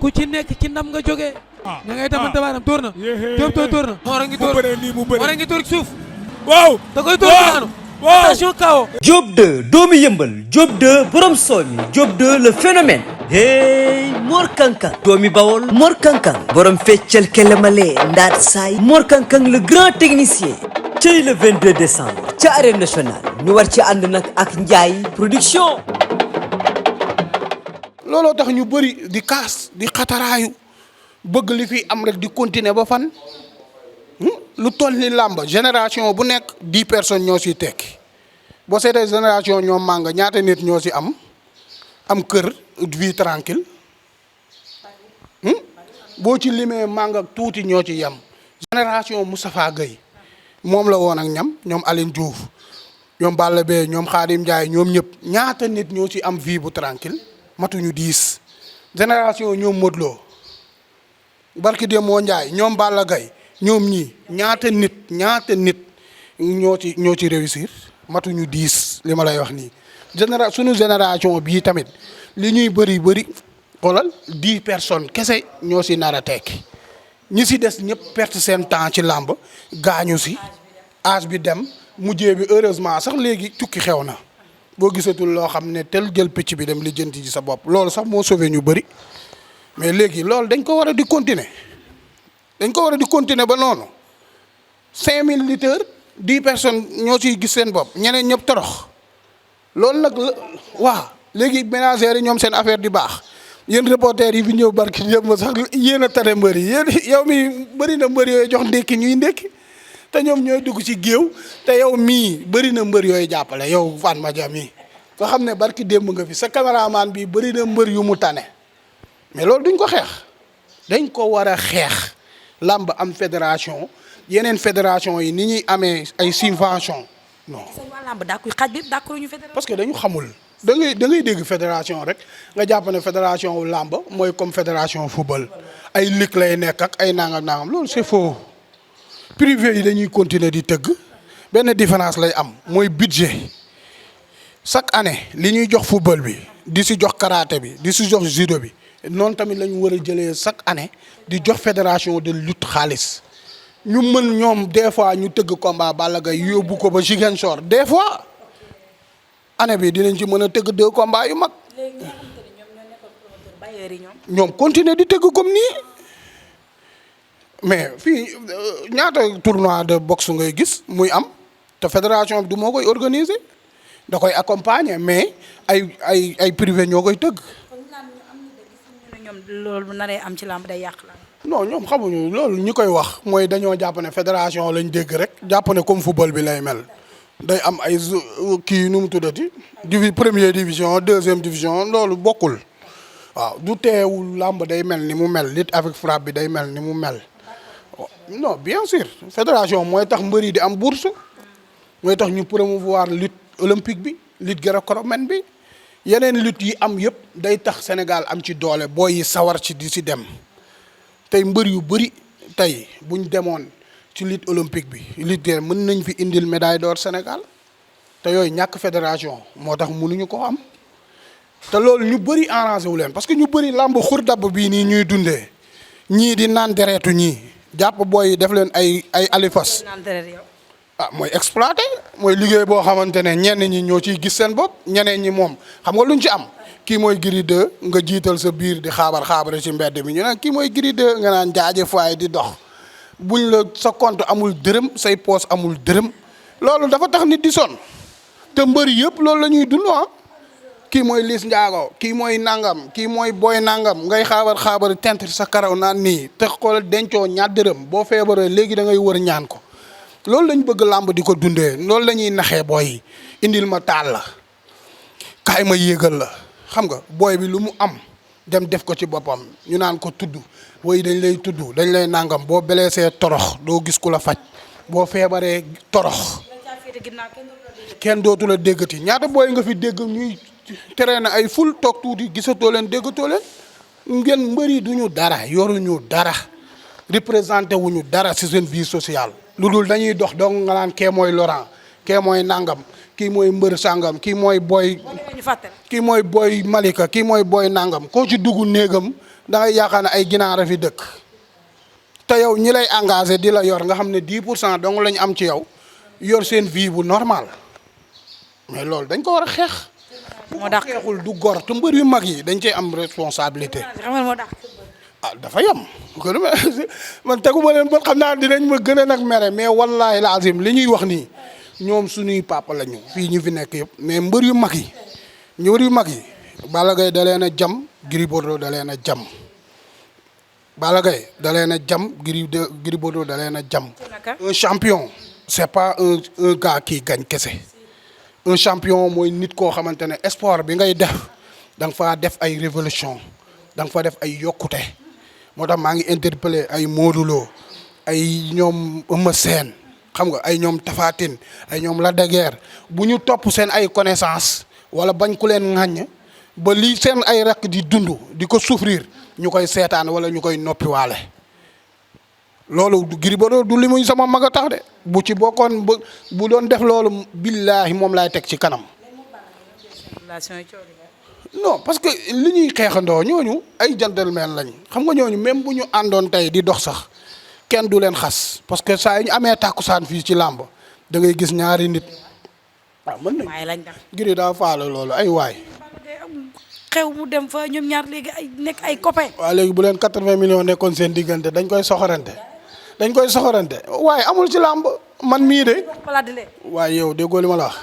ku ci nekk ci ndam nga jógee. ña ngay tamante baaraam tóor na. Diop tóor na. Mor a ngi tóor Mor a ngi tóor ci suuf. waaw da koy tóor daanu. attention kawo. Diop 2 doomu yëmbal Diop 2 borom soomi Diop 2 le phénomène. hey Mor Kankang doomi Bawol Mor Kankang borom feccal kelemale ndaat saay Mor Kankang le grand technicien. cey le 22 décembre ca arène nationale ñu war ci ànd nag ak Ndiaye production. looloo tax ñu bëri di kaas di xataraayu bëgg li fi am rek di continuer ba fan lu toll ni làmb génération bu nekk 10 personnes ñoo siy tekki boo seetee génération ñoom mànga ñaata nit ñoo si am kër vie tranquille boo ci limee mànga tuuti ñoo ci yem. génération Moustapha Gueye moom la woon ak ñoom Aline Diouf ñoom Balla Beye ñoom Khadim Ndiaye ñoom ñëpp ñaata nit ñoo ci am vie bu tranquille matuñu 10 génération ñoom Modou Lo barki dem moo Ndiaye ñoom Balla Gaye ñoom ñii ñaata nit ñoo ci réussir matuñu 10 li ma lay wax nii. suñu génération bii tamit li ñuy bëri xoolal 10 personnes kese ñoo si nar a tekki ñi si des ñëpp perte seen temps ci làmb gaañu si âge bi dem mujjee bi heureusement sax léegi tukki xew na boo gisatul loo xam ne tel jël picc bi dem lijjanti ji sa bopp loolu sax moo sauvé ñu bëri mais léegi loolu dañ ko war a di continuer ba noonu 5000 litres 10 personnes ñoo ciy gis seen bopp ñeneen ñëpp torox loolu nag waaw léegi ménagères yi ñoom seen affaire di baax yéen reporters yi fi ñëw barki yëpp sax yéen a tane mbër yi yéen yow mi bëri na mbër yooyu jox ndékki ñuy ndékki te ñoom ñooy dugg ci géew te yow mii bëri na mbër yooyu jàppale yow Fan Madia mii nga xam ne barki démb nga fi sa caméraman bi bëri na mbër yu mu tane mais loolu duñ ko xeex dañ ko war a xeex làmb am fédération yeneen fédération yi ni ñuy amee ay subvention non. parce que dañu xamul da ngay dégg fédération rek nga jàpp ne fédération wu làmb mooy comme fédération football ay ligue lay nekk ak ay nangam loolu c'est faux. privé yi dañuy continuer di tëgg benn différence lay am mooy budget chaque année li ñuy jox football bi di si jox karaté bi di si jox judo bi noonu tamit la ñu war a jëlee chaque année di jox fédération de lutte xaalis ñu mën ñoom des fois ñu tëgg combat Balla Gaye yóbbu ko ba Ziguinchor des fois année bi dinañ ci mën a tëgg 2 combats yu mag. ñoom continuer di tëgg comme nii. mais fii ñaata tournoi de boxe ngay gis muy am te fédération bi du moo koy organiser da koy accompagner mais ay privé ñoo koy tëgg. ñoom loolu bu naree am ci làmb day yàq la. non ñoom xamuñu loolu ñi koy wax mooy dañoo jàpp ne fédération lañ dégg rek jàpp ne comme football bi lay mel day am ay kii nu mu tuddati première division deuxième division loolu bokkul waaw du teewul làmb day mel ni mu mel lutte avec frappe bi day mel ni mu mel. non bien sûr fédération mooy tax mbër yi di am bourse mooy tax ñu promouvoir lutte olympique bi lutte gréco-romaine bi yeneen lutte yi am yëpp day tax Sénégal am ci doole booy yi sawar ci di si dem tey mbër yu bëri tey buñ demoon ci lutte olympique bi lutte mën nañ fi indil médaille d'or Sénégal te yooyu ñàkk fédération moo tax mënuñu ko am te loolu ñu bëri arrangé wu leen parce que ñu bëri làmb xur dabb bii nii ñuy dundee ñii di naan deretu ñii jàpp booy yi def leen ay alifas mooy exploité mooy liggéey boo xamante ne ñenn ñi ñoo ciy gis seen bopp ñeneen ñi moom xam nga luñ ci am kii mooy Gris 2 nga jiital sa biir di xaabare ci mbedd mi ñu ne kii mooy Gris 2 nga naan jaajëf waay di dox buñ la sa compte amul dërëm say poos amul dërëm loolu dafa tax nit di sonn te mbër yëpp loolu la ñuy dund kii mooy Liss Ndiago kii mooy nangam kii mooy Boy nangam ngay xaabar tent sa karaw naan nii te xoolal dencoo ñaar dërëm boo feebaree léegi da ngay wër ñaan ko loolu lañ bëgg làmb di ko dundee loolu la ñuy naxee booy yi indil ma taal la kaay ma yéegal la xam nga booy bi lu mu am dem def ko ci boppam ñu naan ko tudd booy dañ lay tudd dañ lay nangam boo blessé torox doo gis ku la faj boo feebaree torox kenn dootu la déggati ñaata booy nga fi dégg ñuy tere na ay ful toog tuuti gisatoo leen déggatoo leen ngeen mbëri duñu dara yoruñu dara représenté wuñu dara ci seen vie sociale lu dul dañuy dox donc nga naan kee mooy Laurent kee mooy nangam kii mooy mbër sàngam kii mooy boy ñu fàtte kii mooy boy Malika kii mooy boy nangam koo ci dugg néegam da ngay yaakaar ne ay ginaar a fi dëkk te yow ñi lay engagé di la yor nga xam ne 10% dong lañ am ci yow yor seen vie bu normal mais loolu dañ ko war a xeex. moo dàq xeexul du gor te mbër yu mag yi dañ cee am responsabilité. xamal moo dàq ah dafa yem man teguma leen ba xam naa dinañ ma gën a nag mere mais wallaahi lazim li ñuy wax nii ñoom suñuy papa lañu fii ñu fi nekk yëpp mais mbër yu mag yi mbër yu mag yi Balla Gaye da leen a jam Gris Bordeaux da leen a jam Balla Gaye da leen a jam Gris Bordeaux da leen a jam. Un champion c'est pas un gars qui gagne kese un champion mooy nit koo xamante ne sport bi ngay def da nga faa def ay révolution da nga fa def ay yokkute moo tax maa ngi interpellé ay Modou Lo ay ñoom Eumeu Sène xam nga ay ñoom Tapha Tine ay ñoom Lac de Guiers bu ñu topp seen ay connaissance wala bañ ku leen ŋàññ ba li seen ay rakk di dund di ko souffrir ñu koy seetaan wala ñu koy noppiwaale loolu Gris Bordeaux du li muy sama mag a tax de bu ci bokkoon bu doon def loolu billaahi moom laay teg ci kanam non parce que li ñuy xeexandoo ñooñu ay gentleman lañ xam nga ñooñu même bu ñu àndoon tey di dox sax kenn du leen xas parce que saa yu ñu amee tàkkusaan fii ci làmb da ngay gis ñaari nit waaw mën nañ Gris daa faale loolu ay waay xew mu dem fa ñoom ñaar léegi ay nekk ay copains. waaw léegi bu leen 80 millions nekkoon seen diggante dañ koy soxorante waaye amul ci làmb man mii de waaye yow déggoo li ma la wax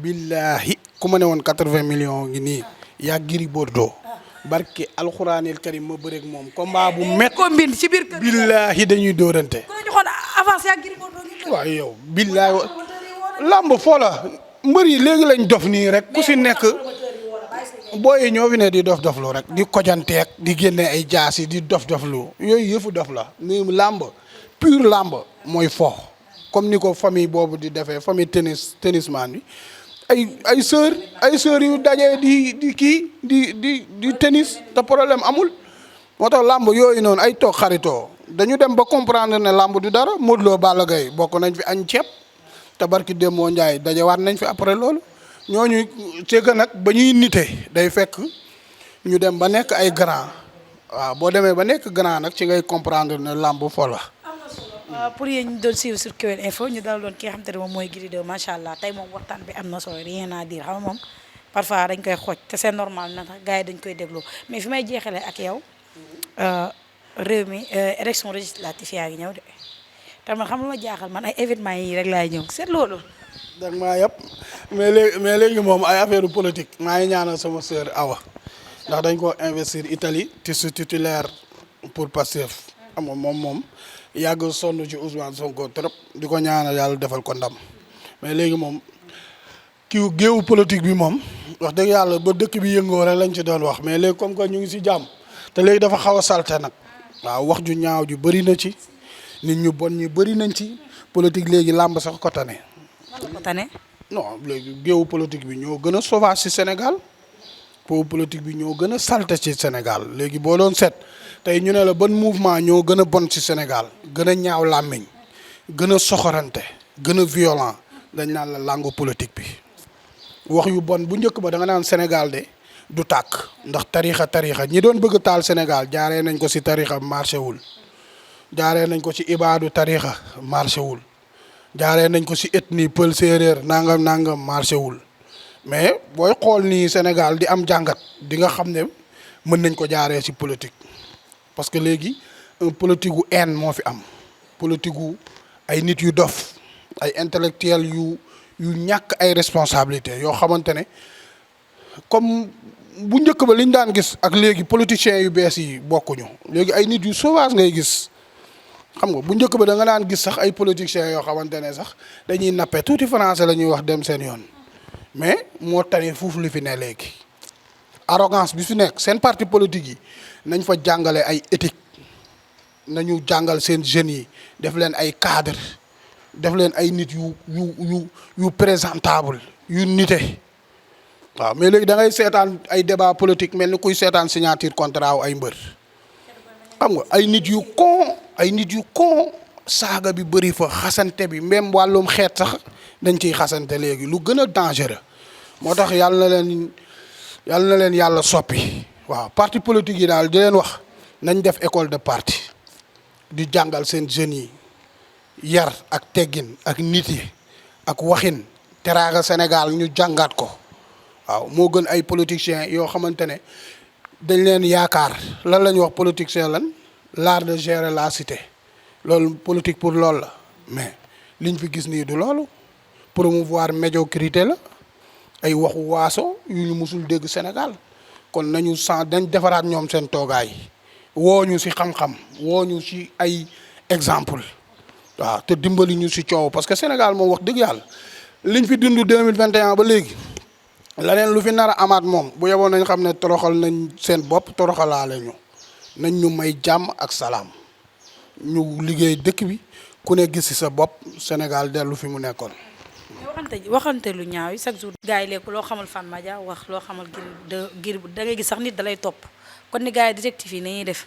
billaahi ku ma ne woon 80 millions ngi nii yaa Gris Bordeaux barke alxuraanil karim ma bëreeg moom combat bu met combine ci biir kër billaahi dañuy dóorante ko joxoon avance yaa Gris Bordeaux waaye yow billaahi làmb foo la mbër yi léegi lañ dof nii rek ku si nekk booy yi ñoo fi ne di dof-doflu rek di kojanteeg di génne ay jaasi di dof-doflu yooyu yëfu dof la ni làmb pur làmb mooy fo comme ni ko famille boobu di defee famille tennisman bi ay sœur yu dajee di tennis te problème amul moo tax làmb yooyu noonu ay toog xaritoo dañu dem ba comprendre ne làmb du dara Modou Lo Balla Gaye bokk nañ fi añ ceeb te barki Demba Ndiaye dajewaat nañ fi après loolu ñooñu c'est que nag ba ñuy nite day fekk ñu dem ba nekk ay grand waaw boo demee ba nekk grand nag ci ngay comprendre ne làmb fo la. pour yéen ñu doon suivre sur KEWEL Info ñu dal doon ki nga xam te ne moom mooy Gris 2 macha allah tey moom waxtaan bi am na solo rien à dire xam nga moom parfois dañ koy xooj te c'est normal na tax gars yi dañ koy déglu mais fi may jeexalee ak yow réew mi élection législative yaa ngi ñëw de te man xam lu ma jaaxal man ay événements yi rek laay ñëw seet loolu. dag maa yëpp mais léegi moom ay affaire politique maa ngi ñaanal sama sœur Awa ndax dañ ko investir Italie titulaire pour Pastef xam nga moom yàgg sonn ci Ousmane Sonko trop di ko ñaanal yàlla defal ko ndam mais léegi moom kii géewu politique bi moom wax dëgg yàlla ba dëkk bi yëngoo rek lañ ci doon wax mais léegi comme que ñu ngi si jàmm te léegi dafa xaw a salte nag waaw wax ju ñaaw ju bëri na ci nit ñu bon ñu bëri nañ ci politique léegi làmb sax ko tane. non léegi géewu politique bi ñoo gën a sauvage ci Sénégal géewu politique bi ñoo gën a salte ci Sénégal léegi boo doon seet tey ñu ne la ban mouvement ñoo gën a bon ci Sénégal gën a ñaaw làmmiñ gën a soxorante gën a violent dañ naan la langue politique bi wax yu bon bu njëkk ba da nga naan Sénégal de du tàkk ndax tarixa ñi doon bëgg taal Sénégal jaaree nañ ko ci tarixa marché wul jaaree nañ ko ci ibaadu tarixa marché wul jaaree nañ ko ci ethnie pël séeréer nangam marché wul mais booy xool nii Sénégal di am jàngat di nga xam ne mën nañ ko jaaree ci politique parce que léegi un politique gu haine moo fi am politique gu ay nit yu dof ay intellectuels yu ñàkk ay responsabilités yoo xamante ne comme bu njëkk ba liñ daan gis ak léegi politiciens yu bees yi bokkuñu léegi ay nit yu sauvage ngay gis xam nga bu njëkk ba da nga daan gis sax ay politiciens yoo xamante ne sax dañuy nappe tuuti français la ñuy wax dem seen yoon mais moo tane foofu li fi ne léegi arrogance bi fi nekk seen parti politique yi nañ fa jàngale ay éthique nañu jàngal seen jeunes yi def leen ay cadre def leen ay nit yu présentable yu nite waaw mais léegi da ngay seetaan ay débat politique mel ni kuy seetaan signature contrat wu ay mbër xam nga ay nit yu con saaga bi bëri fa xasante bi même wàllum xeet sax dañ ciy xasante léegi lu gën a dangereux moo tax yàlla na leen yàlla soppi waaw parti politique yi daal di leen wax nañ def école de parti di jàngal seen jeunes yi yar ak teggin ak nit yi ak waxin teraaga Sénégal ñu jàngaat ko waaw moo gën ay politiciens yoo xamante ne dañ leen yaakaar lan la ñuy wax politicien lan l'art de gérer la cité loolu politique pour loolu la mais liñ fi gis nii du loolu promouvoir médiocrité la ay waxu waaso yu ñu musul dégg Sénégal kon nañu dañ defaraat ñoom seen toogaay woo ñu ci xam-xam woo ñu ci ay exemple waaw te dimbali ñu ci coow parce que Sénégal moom wax dëgg yàlla liñ fi dund 2021 ba léegi leneen lu fi nar a amaat moom bu yeboon nañ xam ne toroxal nañ seen bopp toroxalaale ñu nañ ñu may jàmm ak salaam ñu liggéey dëkk bi ku ne gis ci sa bopp Sénégal dellu fi mu nekkoon. waxante lu ñaaw yi chaque jour. gars yi léegi loo xamal Fan Madia wax loo xamal Gris da ngay gis sax nit da lay topp kon ni gars yi détective yi nañuy def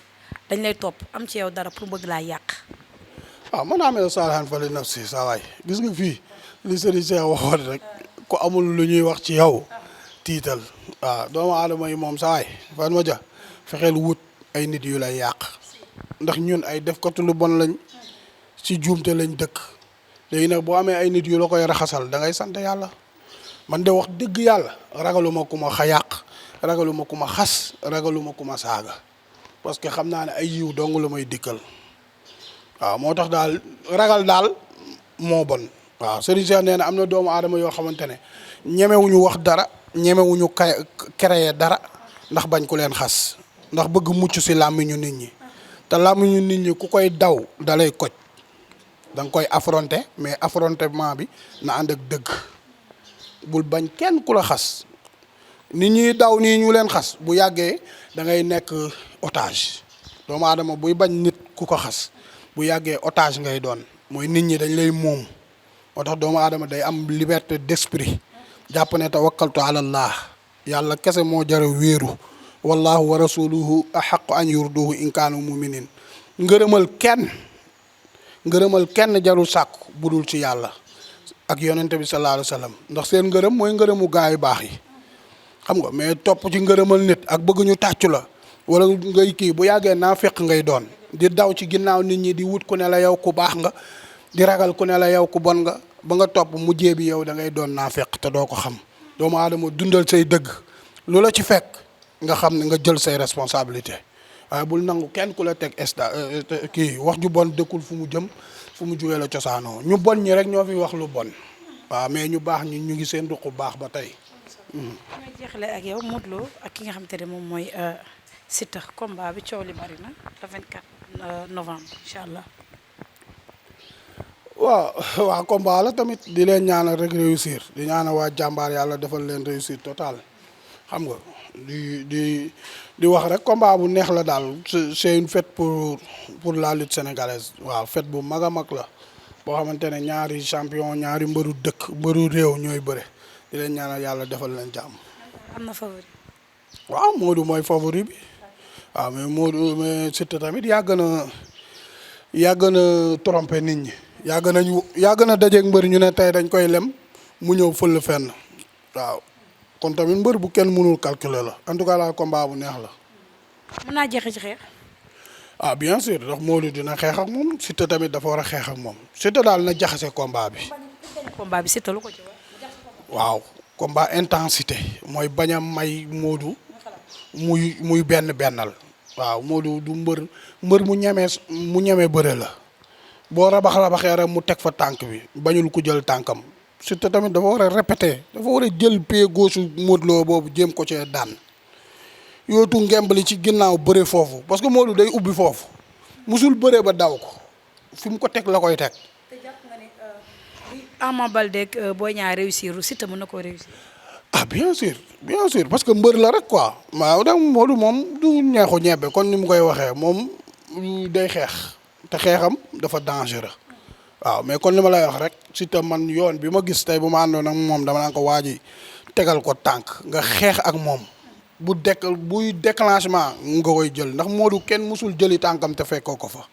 dañ lay topp am ci yow dara pour bëgg laa yàq. waaw mën naa amee saalahan fali nafsi saa waay gis nga fii li Serigne Cheikh waxoon rek ku amul lu ñuy wax ci yow tiital waaw doomu aadama yi moom saa waay Fan Madia fexeel wut ay nit yu lay yàq ndax ñun ay defkatu lu bon lañ ci juumte lañ dëkk léegi nag boo amee ay nit yu la koy raxasal da ngay sant yàlla man de wax dëgg yàlla ragaluma ku ma yàq ragaluma ku ma xas ragaluma ku ma saaga parce que xam naa ne ay yiw dong la may dikkal waaw moo tax daal ragal daal moo bon waaw Serigne Cheikh nee na am na doomu aadama yoo xamante ne ñemewuñu wax dara ñemewuñu créer dara ndax bañ ku leen xas ndax bëgg mucc ci làmmiñu nit ñi te làmmiñu nit ñi ku koy daw dalay koj da nga koy affronter mais affrontement bi na ànd ak dëgg bul bañ kenn ku la xas nit ñi daw nii ñu leen xas bu yàggee da ngay nekk otage doomu aadama buy bañ nit ku ko xas bu yàggee otage ngay doon mooy nit ñi dañ lay moom moo tax doomu aadama day am liberté d'esprit jàpp ne tawakkaltu ala Allah yàlla kese moo jara wéeru wallahu wa rasuluhu ahaqu an yurduhu in kaanu muminin ngërëmal kenn jarul sàkku budul ci yàlla ak yonente bi sallallahu alayhi wa sallam ndax seen ngërëm mooy ngërëmu gaa yu baax yi xam nga mais topp ci ngërëmal nit ak bëgg ñu tàccu la wala ngay kii bu yàggee naa fekk ngay doon di daw ci ginnaaw nit ñi di wut ku ne la yow ku baax nga di ragal ku ne la yow ku bon nga ba nga topp mujjee bi yow da ngay doon naa fekk te doo ko xam doomu aadama dundal say dëgg lu la ci fekk nga xam ne nga jël say responsabilité waaye bul nangu kenn ku la teg kii wax ju bon dëkkul fu mu jëm fu mu jógee la cosaanoo ñu bon ñi rek ñoo fi wax lu bon waaw mais ñu baax ñi ñu ngi seen ruq baax ba tey. may jeexale ak yow Modou Lo ak ki nga xamante ne moom mooy Siteu combat bi coow li bari na le 24 novembre incha allah. waaw combat la tamit di leen ñaanal rek réussir di ñaanal waa jàmbaar yàlla defal leen réussir total xam nga di wax rek combat bu neex la daal c'est une fête pour la lutte sénégalaise waaw fête bu mag a mag la boo xamante ne ñaari champion ñaari mbëru dëkk mbëru réew ñooy bëre di leen ñaanal yàlla defal leen jàmm. am na favori. waaw Modou mooy favori bi waaw mais Siteu tamit yàgg na tromper nit ñi yàgg na dajeeg mbër ñu ne tey dañ koy lem mu ñëw fël fenn waaw. kon tamit mbër bu kenn mënul calculer la en tout cas la combat bu neex la. mën naa jeexee ci xeex. ah bien sûr ndax Modou dina xeex ak moom Siteu tamit dafa war a xeex ak moom Siteu daal na jaxase combat bi. combat bi Siteu lu ko ci waaw combat intensité mooy bañ a may Modou muy bennal waaw Modou du mbër mu ñeme bëre la boo rabaxee rek mu teg fa tànk bi bañul ku jël tànkam. Siteu tamit dafa war a répéter dafa war a jël pied gauche Modou Lo boobu jéem ko cee daan yootu ngembali ci ginnaaw bëre foofu parce que Modou day ubbi foofu musul bëre ba daw ko fi mu ko teg la koy teg. te jàpp nga ne Ama Baldé ak Boy Niang réussir Siteu mën na koo réussir. ah bien sûr parce que mbër la rek quoi waaw da Modou moom du ñeexu ñebe kon ni mu koy waxee moom day xeex te xeexam dafa dangereux. waaw mais kon li ma lay wax rek Siteu man yoon bi ma gis tey bu ma àndoon ak moom dama naan ko waaji tegal ko tànk nga xeex ak moom buy déclenchement nga koy jël ndax Modou kenn musul jëli tànkam te fekkoo ko fa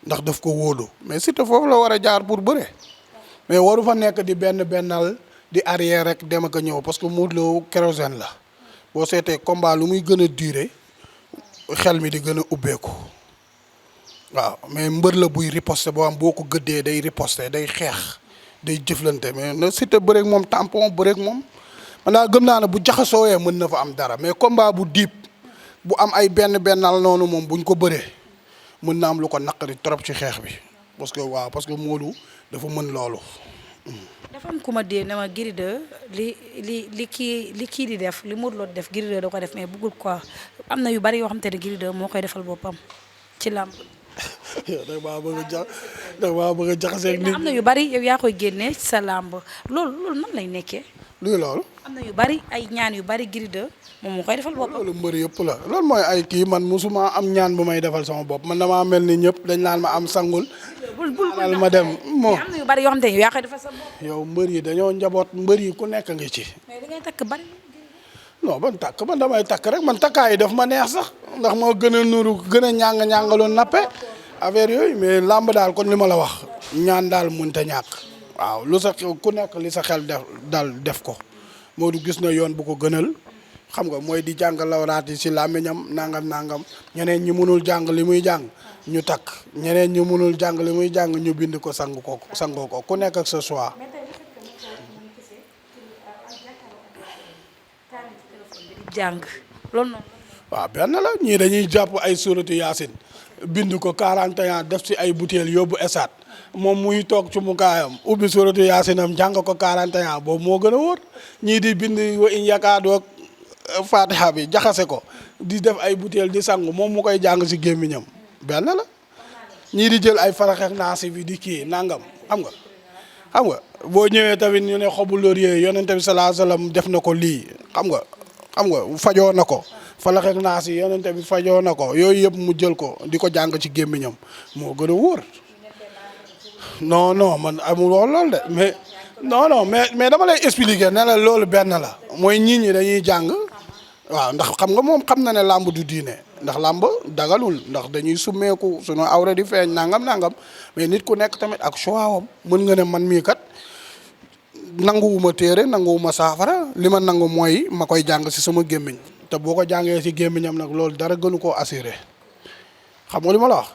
ndax daf ko wóolu mais Siteu foofu la war a jaar pour bëre mais waru fa nekk di bennal di arrière rek dem ak a ñëw parce que Modou Lo kérosène la boo seetee combat lu muy gën a durer xel mi di gën a ubbeeku waaw mais mbër la buy riposter boo am boo ko gëddee day riposter day xeex day jëflante mais na Siteu bëreeg moom tampon bëreeg moom man daal gëm naa ne bu jaxasoowee mën na fa am dara mais combat bu diib bu am ay bennal noonu moom buñ ko bëree mën na am lu ko naqari trop ci xeex bi parce que Modou dafa mën loolu. dafa am ku ma dee ne ma Gris 2 li kii di def li Modou Lo def Gris 2 da ko def mais bëggul quoi am na yu bari yoo xam te ne Gris 2 moo koy defal boppam ci làmb. da maa bëgg a jaxaseeg nit am na yu bari yow yaa koy génnee ci sa làmb loolu nan lay nekkee. luy loolu. am na yu bari ay ñaan yu bari Gris 2 moom moo koy defal boppam. loolu mbër yëpp la loolu mooy ay kii man musuma am ñaan bu may defal sama bopp man damaa mel ni ñëpp dañ naan ma am sangul. bul ma dem moo am na yu bari yoo xam te ne yow yaa koy defal sa bopp. yow mbër yi dañoo njaboot mbër yi ku nekk ngi ci. mais li ngay takk bari. non ban takk man damay takk rek man takkaay daf ma neex sax ndax moo gën a nuru gën a ñàngaloon nappe affaire yooyu mais làmb daal kon li ma la wax ñaan daal mënta ñàkk waaw lu sa ku nekk li sa xel def ko Modou gis na yoon bu ko gënal xam nga mooy di jàng lawraat yi si làmmiñam nangam ñeneen ñi mënul jàng li muy jàng ñu takk ñeneen ñi mënul jàng li muy jàng ñu bind ko sangoo ko ku nekk ak sa choix. jàng loolu noonu. waaw benn la ñii dañuy jàpp ay suratu yaasin bind ko 41 def ci ay butéel yóbbu esaat moom muy toog ci mukaayam ubbi suratu yaasinam jàng ko 41 boobu moo gën a wóor ñii di bind wa in yakaadoo fatiha bi jaxase ko di def ay butéel di sangu moom mu koy jàng ci gémmiñam benn la ñii di jël ay faraxex naasi bi di kii nangam xam nga boo ñëwee tamit ñu ne xobu laurier yonent bi sallallahu alayhi wasallam def na ko lii xam nga fajoo na ko falaxeek naas yi yonent bi fajoo na ko yooyu yëpp mu jël ko di ko jàng ci gémmiñam moo gën a wóor non man amul woon loolu de mais non mais dama lay expliquer ne la loolu benn la mooy nit ñi dañuy jàng waaw ndax xam nga moom xam na ne làmb du diine ndax làmb dagalul ndax dañuy summeeku sunu awra di feeñ nangam mais nit ku nekk tamit ak choix am mën nga ne man mii kat nanguwuma téere nanguwuma saafara li ma nangu mooy ma koy jàng ci sama gémmiñ te boo ko jàngee ci gémmiñam nag loolu dara gënu koo assuré xam nga li ma la wax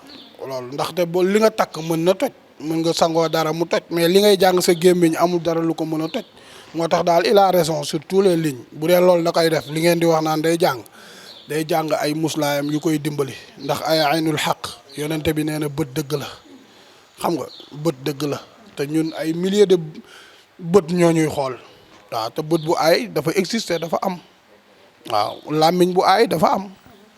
loolu ndaxte boo li nga takk mën na toj mën nga sangoo dara mu toj mais li ngay jàng sa gémmiñ amul dara lu ko mën a toj moo tax daal il a raison sur tous les lignes bu dee loolu da koy def li ngeen di wax naan day jàng ay muslaayam yu koy dimbali ndax ay aynul xaq yonente bi nee na bët dëgg la xam nga bët dëgg la te ñun ay milliers de bët ñoo ñuy xool waaw te bët bu aay dafa exister dafa am waaw làmmiñ bu aay dafa am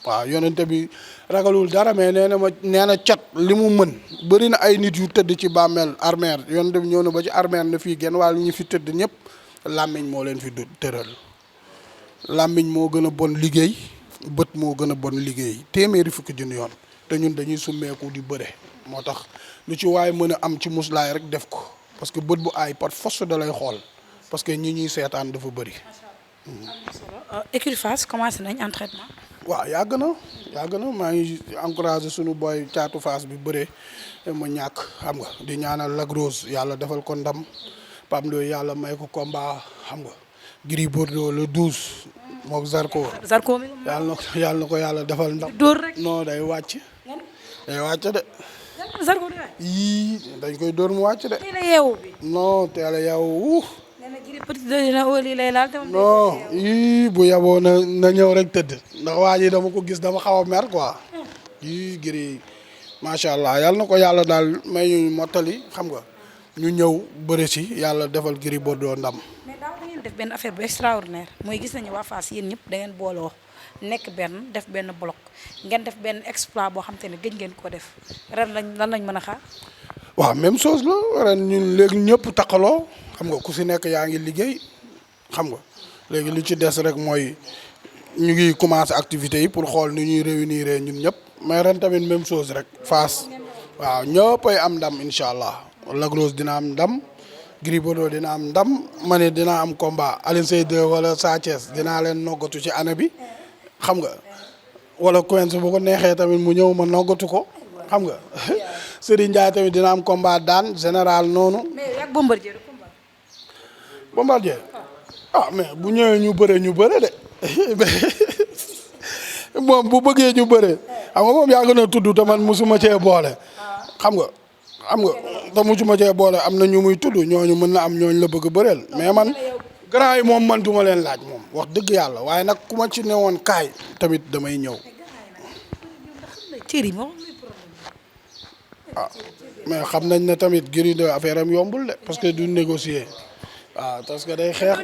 waaw yonente bi ragalul dara mais nee na cat li mu mën bëri na ay nit yu tëdd ci bàmmeel armeer yonente bi ñëw na ba ci armeer na fii genn wàll ñu fi tëdd ñëpp làmmiñ moo leen fi tëral làmmiñ moo gën a bon liggéey bët moo gën a bon liggéey téeméeri fukki junni yoon te ñun dañuy summeeku di bëre moo tax lu ci waaye mën a am ci muslaay rek def ko parce que bët bu aay par force da lay xool parce que ñi ñuy seetaan dafa bëri. écurie Fass commencé nañ entraînement. waaw yàgg na maa ngi encouragé sunu boy caatu Fass bi bëree ma ñàkk xam nga di ñaanal Lac Rose yàlla defal ko ndam Pape Ndoye yàlla may ko combat xam nga Gris Bordeaux le 12 mook Zarko mi yàlla na ko yàlla defal ndam. dóor rek non day wàcc. day wàcc de. Zarko de yii dañ koy dóor mu wàcc de. teel a yeewu bi. non teel a yeewu. non yii bu yaboo na ñëw rek tëdd ndax waa ji dama ko gis dama xaw a mer quoi yii Gris macha allah yal na ko yàlla daal may ñu mottali xam nga ñu ñëw bëri si yàlla defal Gris Bordeaux ndam. mais daaw da ngeen def benn affaire bu extraordinaire mooy gis nañu waa Fass yéen ñëpp da ngeen booloo nekk benn def benn bloc ngeen def benn exploit boo xam te ne gëj ngeen ko def ren lan lañ mën a xaar. waaw même chose la ren ñun léegi ñëpp takkaloo xam nga ku si nekk yaa ngi liggéey xam nga léegi li ci des rek mooy ñu ngi commencé activités yi pour xool ni ñuy réunir ñun ñëpp mais ren tamit même chose rek Fass waaw ñëppay am ndam incha allah Lac Rose dina am ndam Gris Bordeaux dina am ndam ma ne dina am combat Alioune Seye 2 wala Sa Thiès dinaa leen noggatu ci année bi xam nga wala Quench bu ko neexee tamit mu ñëw ma noggatu ko xam nga Serigne Ndiaye tamit dina am combat daan général noonu. ak Bombardier Bombardier mais bu ñëwee ñu bëre de moom bu bëggee ñu bëre xam nga moom yaa gën a tudd te man musuma cee boole xam nga te musuma cee boole am na ñu muy tudd ñooñu mën na am ñooñu la bëgg bëreel mais man grand yi moom man duma leen laaj moom wax dëgg yàlla waaye nag ku ma ci newoon kaay tamit damay ñëw. mais xam nañ ne tamit Gris de affaire am yombul de parce que du négocier waaw parce que day xeex.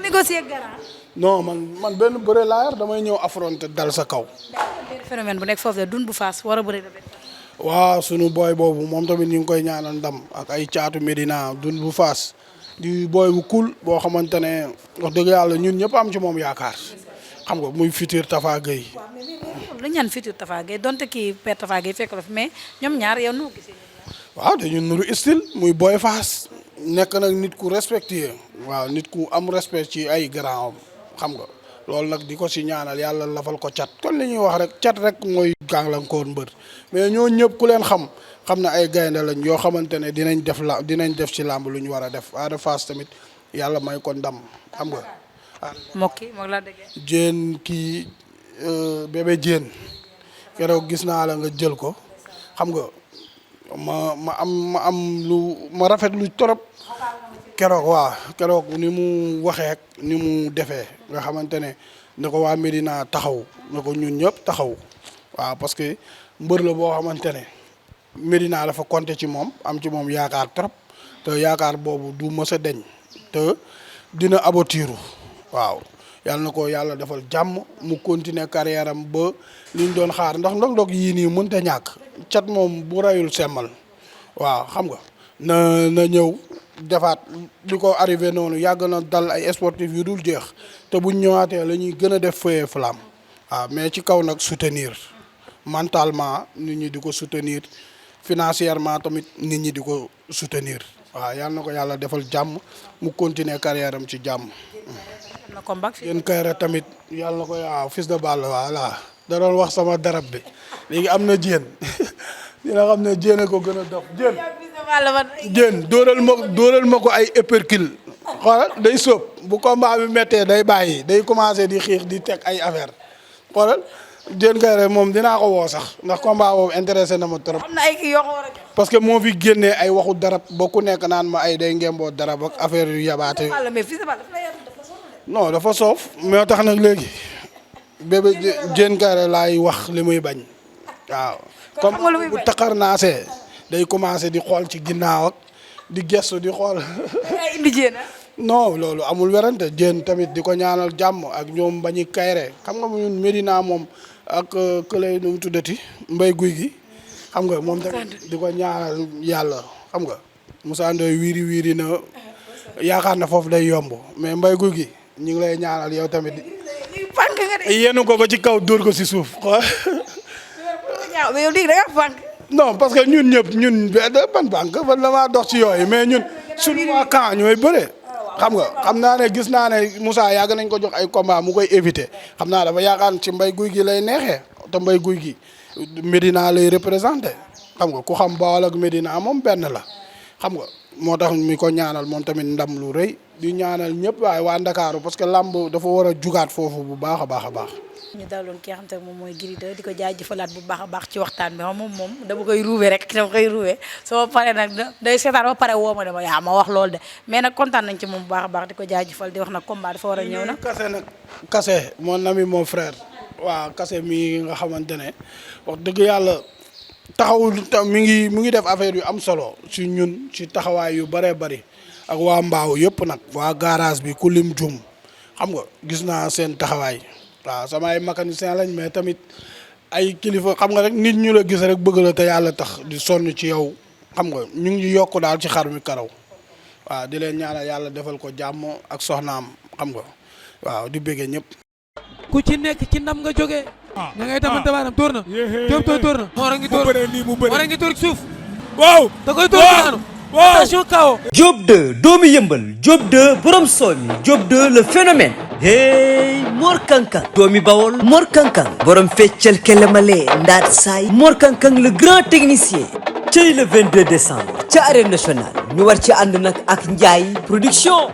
non man benn bëre laa yor damay ñëw affronter dal sa kaw. phénomène bu nekk foofu de dun bu faas war a bëre waaw sunu booy boobu moom tamit ñu ngi koy ñaanal ndam ak ay caatu Medina dun bu faas di booy bu cool boo xamante ne wax dëgg yàlla ñun ñëpp am ci moom yaakaar xam nga muy futur Tafa Gueye. la ñaan futur Tafa Gueye donte kii père Tafa Gueye fekk la fi mais ñoom ñaar yow noo gisee. waaw dañu nuru style muy booy faas nekk nag nit ku respecté waaw nit ku am respect ci ay grand xam nga loolu nag di ko si ñaanal yàlla lafal ko cat kon li ñuy wax rek cat rek mooy gàllankoor mbër mais ñoo ñëpp ku leen xam na ay gaynde lañ yoo xamante ne dinañ def ci làmb lu ñu war a def Ada Fass tamit yàlla may ko ndam xam nga. mook la dëgg. Diène kii bébé Diène keroog gis naa la nga jël ko xam nga ma am ma rafet lu torop keroog ni mu waxee ni mu defee nga xamante ne na ko waa Médina taxaw na ko ñun ñëpp taxaw waaw parce que mbër la boo xamante ne Médina dafa compter ci moom am ci moom yaakaar trop te yaakaar boobu du mës a deñ te dina abotiru waaw yàlla na ko yàlla defal jàmm mu continuer carrière am ba li ñu doon xaar ndax ndog-ndog yii nii mënut a ñàkk cat moom bu rayul semmal waaw xam nga na ñëw defaat li ko arrivé noonu yàgg na dal ay sportif yu dul jeex te buñ ñëwaatee la ñuy gën a def feuille flamme waaw mais ci kaw nag soutenir mentalement nit ñi di ko soutenir financièrement tamit nit ñi di ko soutenir waaw yàlla na ko yàlla defal jàmm mu continuer carrière am ci jàmm. yéen kayra tamit yàlla na ko waaw fils de balle voilà da doon wax sama darab bi léegi am na Diène dina xam ne Diène ko gën a dof Diène dóoral ma ko ay épercule xoolal day sóob bu combat bi méttee day bàyyi day commencé di xiix di teg ay affaire xoolal Diène kayra moom dinaa ko woo sax ndax combat boobu intéressé na ma trop. am na ay kii yoo ko war a jox. parce que moo fi génnee ay waxu darab ba ku nekk naan ma ay day ngemboo darab ak affaire yu yabaate. non dafa soof mais tax nag léegi bébé Diène Kaïré laay wax li muy bañ waaw comme bu taxar naasee day commencé di xool ci ginnaaw ak di gestu di xool non loolu amul werante Diène tamit di ko ñaanal jàmm ak ñoom bañi Kaïré xam nga ñun Médina moom ak këlay nu mu tuddati mbay guy gi xam nga moom tamit di ko ñaanal yàlla xam nga Moussa Ndoye wiiri na yaakaar na foofu day yomb mais mbay guy gi ñu ngi lay ñaanal yow tamit yéenu ko ba ci kaw dóor ko si suuf non parce que ñun ban banque ban damaa dox ci yooyu mais ñun suñu waa camp ñooy bëre xam nga xam naa ne gis naa ne Moussa yàgg nañ ko jox ay combat mu koy éviter xam naa dafa yaakaar ci mbay guy gi lay neexee te mbay guy gi Médina lay représenté xam nga ku xam Bawol ak Médina moom benn la xam nga moo tax mi ko ñaanal moom tamit ndam lu rëy di ñaanal ñëpp waaye waa Ndakaaru parce que lamb dafa war a jugaat foofu bu baax a baax. ñu daloon ki nga xam te moom mooy Gris 2 di ko jaajëfalaat bu baax a baax ci waxtaan bi moom dama koy ruubee rek dama koy ruubee soo paree nag day seetaan ba pare woo ma dama yaa ma wax loolu de mais nag kontaan nañ ci moom bu baax a baax di ko jaajëfal di wax nag combat dafa war a ñëw nag. Kase mon ami mon frère waaw Kase mi nga xamante ne wax dëgg yàlla taxawul mi ngi def affaire yu am solo ci ñun ci taxawaay yu bëree bëri ak waa Mbaaw yëpp nag waa garage bi ku lim jum xam nga gis naa seen taxawaay. waaw sama ay mécanicien lañ mais tamit ay kilifa xam nga rek nit ñu la gis rek bëgg la te yàlla tax di sonn ci yow xam nga ñu ngi yokk daal ci xar mi karaw waaw di leen ñaanal yàlla defal ko jàmm ak soxnaam xam nga waaw di bëggee ñëpp. ku ci nekk ci ndam nga jógee. ña ngay tamante baanam tóor na. Diop tóor na. Mor a ngi tóor suuf. waaw da koy tóor naanu. attention kawo. Diop 2 doomu yëmbal Diop 2 borom soomi Diop 2 le phénomène. hey Mor Kankang doomi Bawol Mor Kankang borom feccal kelemale ndaat saay Mor Kankang le grand technicien. cey le 22 décembre ca arène nationale ñu war ci ànd nag ak Ndiaye production